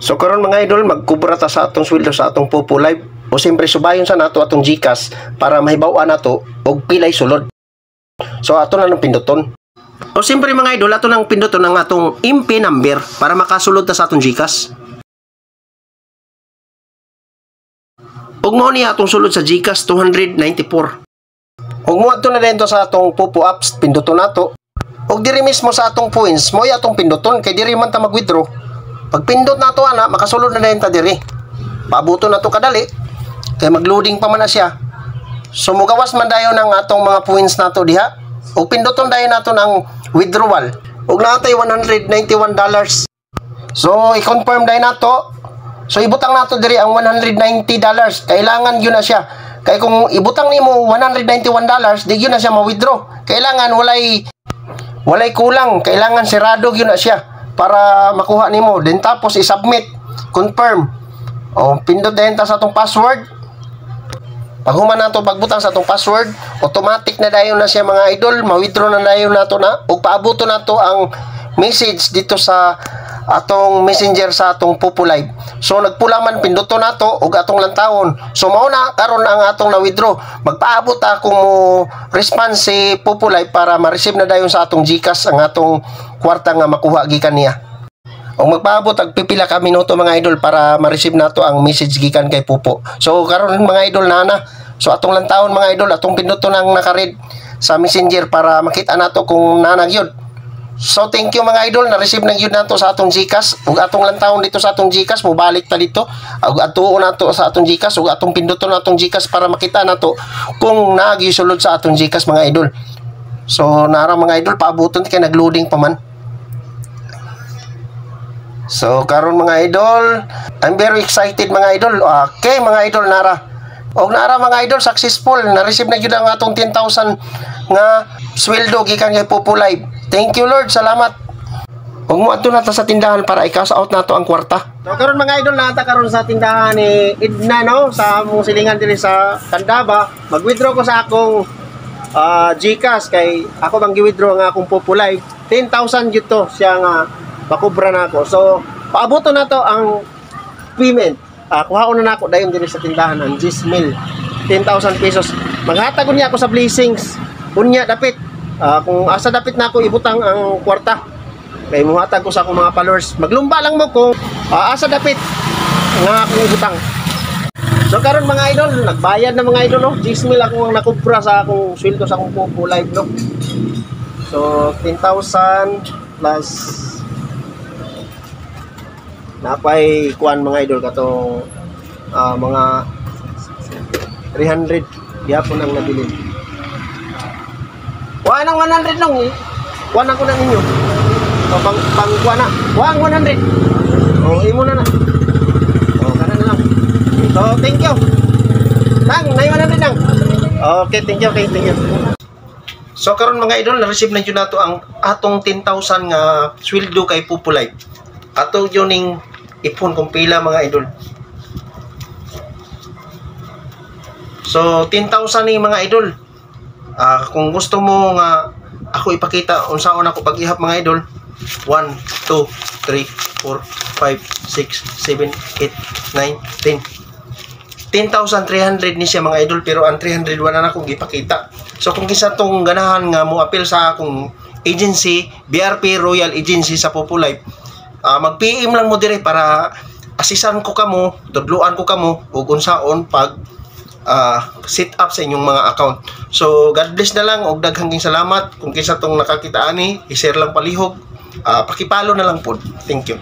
So karon, mga idol, magkubra ta sa atong sweldo sa atong Popo Live. O siyempre subayon sa nato atong GCash para mahibaw-an nato og pilay sulod. So ato na nang pinduton. O siyempre, mga idol, ato nang pinduton ang atong MP number para makasulod ta sa atong GCash. Ug mao niya atong sulod sa GCash, 294. Ug mo adto na din sa atong Popo apps, pinduton nato. Ug diri mismo sa atong points, mo atong pinduton kay diri man ta mag-withdraw. Pag pindot nato ana, makasulod na din ta diri. Paabuton nato kadali kay mag-loading pa man na siya. So mugawas man dayon ang atong mga points nato diha. Ug pinduton dayon nato ng withdrawal. Ug naa tay $191. So i-confirm dayon nato. So ibutang nato diri ang $190. Kailangan yun na siya. Kay kung ibutang nimo $191, di yun na siya ma-withdraw. Kailangan walay walay kulang, kailangan sirado yun na siya para makuha nimo. Then tapos i-submit, confirm. O pindot dayon ta sa atong password. Pag human nato pagbutang sa atong password, automatic na dayon na siya, mga idol, ma-withdraw na dayon nato na ug paabuto nato ang message dito sa atong messenger sa atong Popo Live. So nagpula man, pinduto nato ug atong lantawon. So mao na karon ang atong na-withdraw. Magpaabot ta kung mo response si Popo Live para ma-receive na dayon sa atong GCash ang atong kwarta nga makuha gikan niya. O magpaabot ag pipila ka minuto, mga idol, para ma-receive nato ang message gikan kay Popo. So karon, mga idol, nana. So atong lantawon, mga idol, atong pinduto nang naka-red sa messenger para makita nato kung nana gyud. So thank you, mga idol, na-receive na gyud nato sa atong GCash ug atong lantawon dito sa atong GCash, mobalik ta dito. Ug atuon nato sa atong GCash ug atong pinduton atong GCash para makita nato kung naa gyud sulod sa atong GCash, mga idol. So nara, mga idol, paabuton kay nagloading pa man. So karon, mga idol, I'm very excited, mga idol. Okay, mga idol, nara. Og nara, mga idol, successful, na-receive na gyud ang atong 10,000 nga sweldo gikan kay Popo Live. Thank you, Lord, salamat. Ug mo adto na ta sa tindahan para i-cash out nato ang kwarta. So karon, mga idol, naa ta karon sa tindahan ni Edna, no, sa among silingan diri sa Candaba. Mag-withdraw ko sa akong GCash kay ako bang gi-withdraw ang akong Popo Live. 10,000 gyud to siya nga makubra na ako. So paabuto na to ang payment. Kuhaon na nako dayon diri sa tindahan ang 10,000. 10,000 pesos. Maghatag unya ako sa blessings. Unya dapit kung asa dapit na ako ibutang ang kwarta. Kay muhatag ko sa akong mga followers. Maglumba lang mo kung asa dapit nga akong ibutang. So karon, mga idol, nagbayad na, mga idol, no. 10,000 ako ang nakubra sa akong sweldo sa akong Popo Live, no. So 10,000 plus napay kuan, mga idol, katong mga 300 gyapon ang nabilin. Wa nang 100 lang eh. Kuan ako na ninyo. O pang pang kuan na. Wa ang 100. O imo na na. O kana na lang. So thank you. Nang, nay 100 nang. Okay, thank you, okay, thank you. So karon, mga idol, na-receive na jud nato ang atong 10,000 nga sweldo kay Popo Live. Ato yun ning ipon kung pila, mga idol. So 10,000 ni, mga idol. Kung gusto mo nga ako ipakita unsaon ako pag-ihap, mga idol, 1 2 3 4 5 6 7 8 9 10. 10,300 ni siya, mga idol, pero ang 300 wala na akong gipakita. So kung kinsa tong ganahan nga mo apil sa akong agency, BRP Royal Agency sa Popo Live, mag-PM lang mo dire para asisan ko kamo, tudluan ko kamo ug unsaon pag set up sa inyong mga account. So God bless na lang og daghang salamat. Kung kinsa tong nakakita ani, i-share lang palihog, paki-follow na lang pod. Thank you.